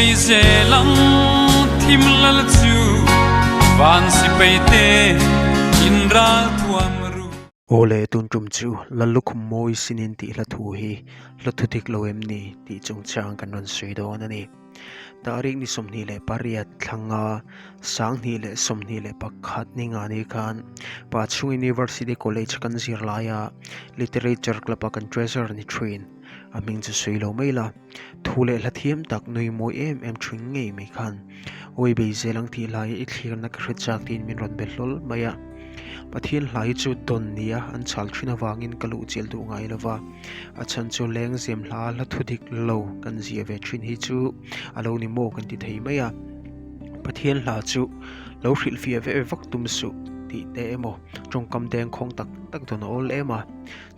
bei zel ang thim lal chu van sipai te in ral thuam ru. Aw le tun tum chu Lallukhum mawi sinin tih hla thu hi hla thu dik lo em ni tih chungchang kan rawn sawi dawn a ni. Tarik ni 28 thlanga 2021 ni nga ni khan Pachhung University College kan zir laia Literature Club a kan treasurer ni thin a hming chu sawi lo mai la. Thu leh hla thiam tak nui mawi em em thin ngei mai khan awi bei zel ang tih lai i thlirna ka hre chak tiin min rawn be hlawl mai a. Pathian hla hi chu dawn nia an chhal thin avangin ka luh chial duh ngai lova, a chhan chu lengzem hla hla thu dik lo kan ziah ve thin hi chu a lo ni maw kan ti thei mai a. Pathian hla chu lo hrilhfiah ve vak tum suh tih te emaw tawngkam dengkhawng tak tak dawn a awl em a,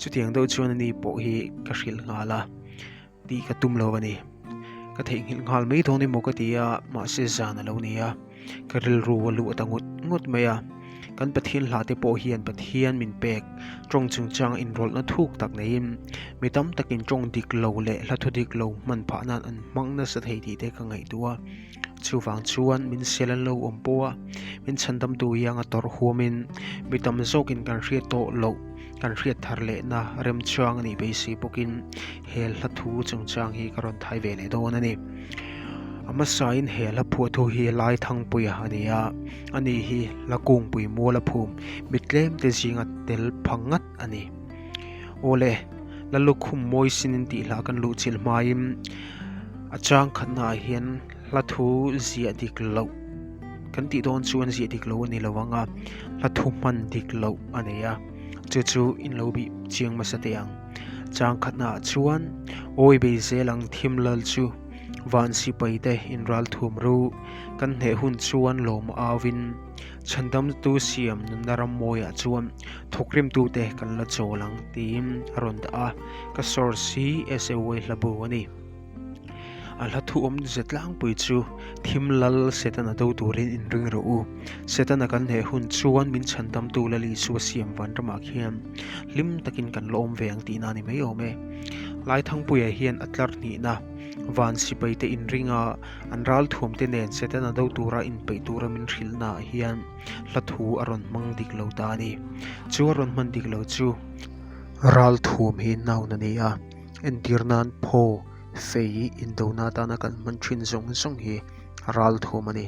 chutiang deuh chuan ani pawh hi ka hrilh nghal a. Tih ka tum lo a ni. Ka theihnghilh nghal mai dawn emaw ka ti a, mahse zan a lo ni a, ka rilru a luh ta ngut ngut mai a. Kan Pathian hla te pawh hian Pathian min pek tawng chungchang inrawlhna thuk tak neiin mi tam takin tawng dik lo leh hla thu dik lo hman phah nan an hmang nasa thei tih te ka ngaihtuah a. Chuvang chuan min sel an lo awm pawh a, min chhandamtu hiang a tawrh huamin mi tam zawkin kan hriat tawh loh kan hriat thar lehna remchang a nih beisei bawkin he hla thu chungchang hi ka rawn thai ve leh dawn a ni. A hmasain he hla phuahthu hi Laithangpuia a ni a, ani hi hla kungpui mual a phum mi tlemte zinga tel pha ngat a ni. Awle, la lukhum mawi sinin tih hla kan luh chilh hmain a chang khatnaah hian hla thu ziah dik loh kan tih dawn chuan ziah dik loh a ni lo ang a, hla thu hman dik loh a nei a, chu chu in lo bih chiang hmasa teh ang. Chang khatnaah chuan awi bei zel ang thim lal chu van sipai te in ral thum ru, kan hneh hun chuan lawm auin chhandamtu siam nunna ram mawiah chuan thawkrimtute kan la chawl ang tiin a rawn dah a, ka source hi SAY hla bu a ni. A hla thu awm ze tlangpui chu thim lal Setana do turin inring rawh u. Setana kan hneh hun chuan min chhandamtu Lal Isua siam vanramah khian hlim takin kan la awm ve ang tihna a ni mai awm e. Laithangpuia hian a tlar hnihna van sipaite inring a, an ralthuamte nen Setana do tura inpeih tura min hrilhnaah hian hla thu a rawn hmang dik lo ta a ni. Chu a rawn hman dik lo chu ralthuam hi noun a ni a. Entir nan phaw, fei, indona atana kan hman thin zawng zawng hi ralthuam a ni.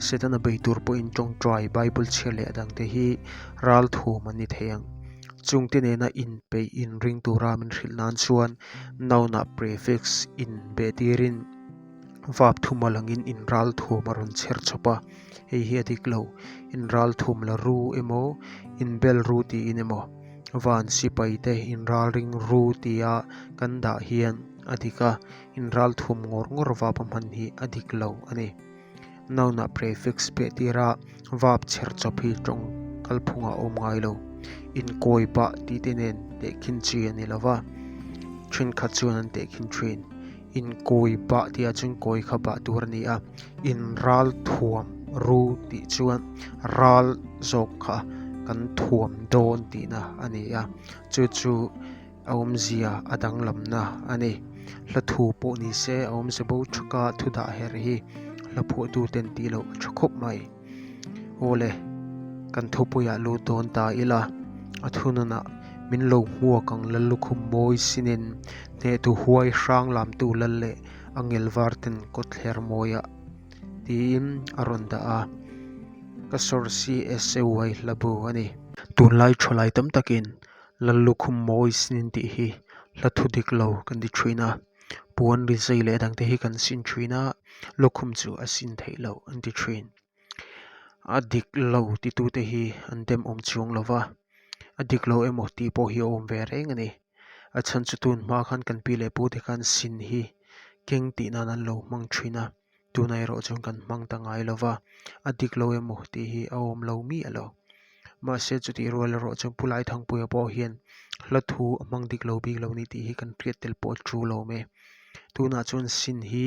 Setana bei tur pawhin tawngtai, Bible chhiar leh a dangte hi ralthuam an ni thei ang. Chungte nena inpeih inring tura min hrilh nan chuan noun-ah prefix inbeh tirin verb thuma langin inralthuam a rawn chher chawp a, hei hi a dik lo. Inralthuam la ru emaw, inbel ru tiin emaw. Van sipai te inralring ru tia kan dah hian a dik a, inral thum ngawr ngawr vap a hman hi a dik lo a ni. Noun ah prefix peh tira vap chher chawp hi tawng kalphungah a awm ngai lo. Inkawi pah tih te nen tehkhin chi a ni lo va, thenkhat chuan an tehkhin thin. Inkawi bah tih ah chuan kawi kha bah tur a ni a, inral thuam ru tih chuan ral zawk kha kan thuam dawn tihna a ni a, chu chu a awmzia a danglamna a ni. Hla thu pawh ni se a awmze bo thaka thu dah herh hi hla phuahtu ten tih loh a tha khawp mai. Awle, kan thupuiah lut dawn ta ila, a thununah min lo hmuak ang lal lukhum mawi sinin hnehtu huai hrang lamtu lal leh a ngel var ten kawtthler mawiah tiin a rawn dah a, ka source hi SAY hla bu a ni. Tunlai thalai tam takin lal lukhum mawi sinin tih hi hla thu dik lo kan ti thin a. Puan ri zai leh dangte hi kan sin thin a, lukhum chu a sin theih loh an ti thin. A dik lo titute hi an dem awm chuang lo va, a dik lo emaw tih pawh hi a awm ve reng a ni. A chhan chu tun hma khan kan pi leh pute khan sin hi keng tih nan an lo hmang thin a, tuna erawh chuan kan hmang ta ngai lo va, a dik lo emaw tih hi a awm lo miah lo. Mahse chutih rual erawh chuan Pu Laithangpuia pawh hian hla thu a hmang dik lo bik lo ni tih hi kan hriat tel pawh a tul awm e. Tunah chuan sin hi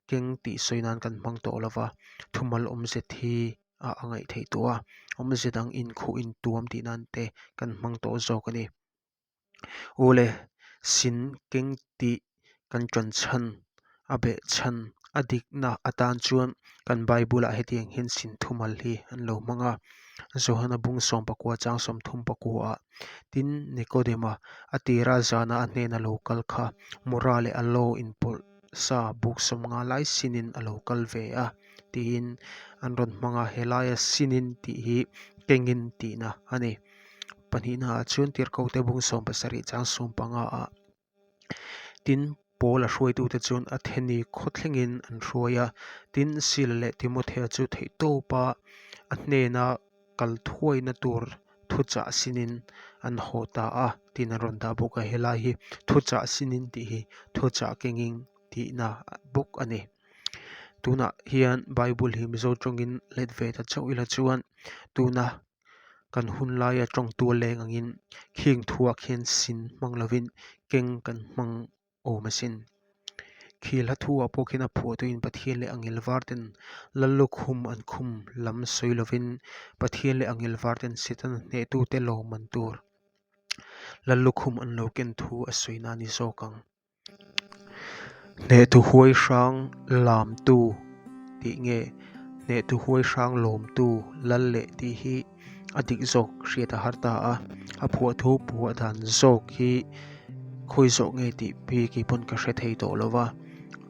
keng tih sawi nan kan hmang tawh lo va, thumal awmzet hi a a ngaih theih tawh a, awmze dang inkhuh intuam tih nan te kan hmang tawh zawk a ni. Awle, sin keng tih kan ṭan chhan, a beh chhan. A dikna atan chuan kan Bible-ah hetiang hian sin thumal hi an lo hmang a, Johana bung 19 chang 34-ah, Tin, Nikodema, a tira zana a hnena lo kal kha Mura leh Alo inpawlh sa buk 50 lai sinin a lo kal ve a, tiin an rawn hmang a, helaia sinin tih hi kengin tihna a ni. Pahnihnaah chuan Tirhkote bung 17 chang 15-ah, Tin, Paula hruaitute chuan Atheni khaw thlengin an hruai a. Tin, Sila leh Timothea chu theihtawpa a hnena kal thuaina tur thuchah sinin an haw ta a, tiin an rawn dah bawk a. Helai hi thuchah sinin tih hi thuchah kengin tihna bawk a ni. Tunah hian Bible hi Mizo tawngin let ve ta chauh ila chuan tuna Kan hun laia tawngtu a leng angin khing thuah khian sin hmang lovin keng kan hmang awm asin. Khi hla thuah pawh khian a phuahtuin Pathian leh Angel var ten Lal lukhum an khum lam sawi lovin Pathian leh Angel var ten Setana hnehtute lawmman tur Lal lukhum an lo ken thu a sawi na a ni zawk ang. Hnehtu huai hrang lamtu tih nge hnehtu huai hrang lawmtu lal leh tih hi a dik zawk hriat a har ta a, a phuahthu phuah dan zawk hi khawi zawk nge tih hi kei pawn ka hre thei tawh lo va,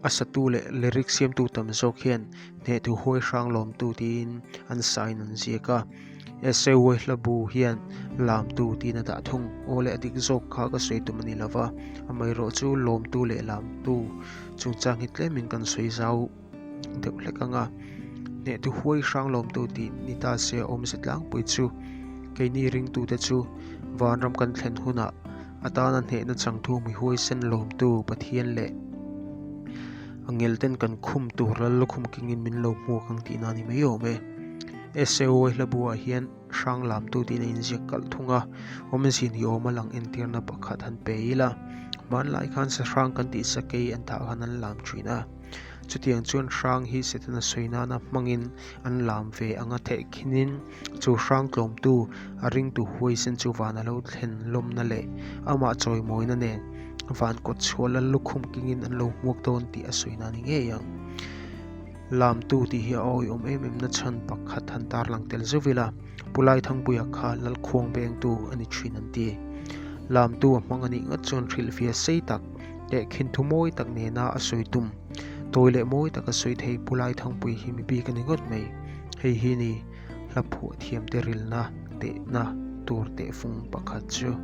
a satu leh lyric siamtu tam zawk hian hnehtu huai hrang lawmtu tiin an sain an ziak a. Esau hlabu hian lamtu tiin a dah thung. Aw leh a dik zawk kha ka sawi tum a ni lova, amaherawhchu lawmtu leh lamtu chungchang hi tlemin kan sawi zau deuh hlek ang a. Hnehtu huai hrang lawmtu tih ni ta se a awmze tlangpui chu keini ringtute chu vanram kan thlen hunah atana hnehna changtu mihuaisen lawmtu Pathian leh a ngelten kan khum tur lal lukhum kengin min lo hmuak ang tihna a ni mai awm e. SAO hlabuah hian hrang lamtu tiin a inziak kalh thung a, awmzia ni awma lang entirna pakhat han pe ila, hmanlai khan sahrang kan tih sakei an thah khan an lam thin a, chutiang chuan hrang hi Setana sawi nana hmangin an lam ve anga thehkhinin chu hrang tlawmtu a ringtu huaisen chu van a lo thlen lawmna leh amah chawimawina nen van kawt chhuah lal lukhum kengin an lo hmuak dawn tih a sawi na ni ngei ang. Lamtu tih hi a awihawm em em na chhan pakhat han tarlang tel zeuh ila, Pu Laithangpuia kha Lalkhuang bengtu a ni thin an ti. Lamtu a hmang a nih ngat chuan hrilhfia sei tak leh khinthu mawi tak nena a sawi tum. Tawi leh mawi taka sawi thei Pu Laithangpui hi mi bik a ni ngawt mai. Hei hi ni hla phuah thiamte rilna tehna tur tehfung pakhat chu.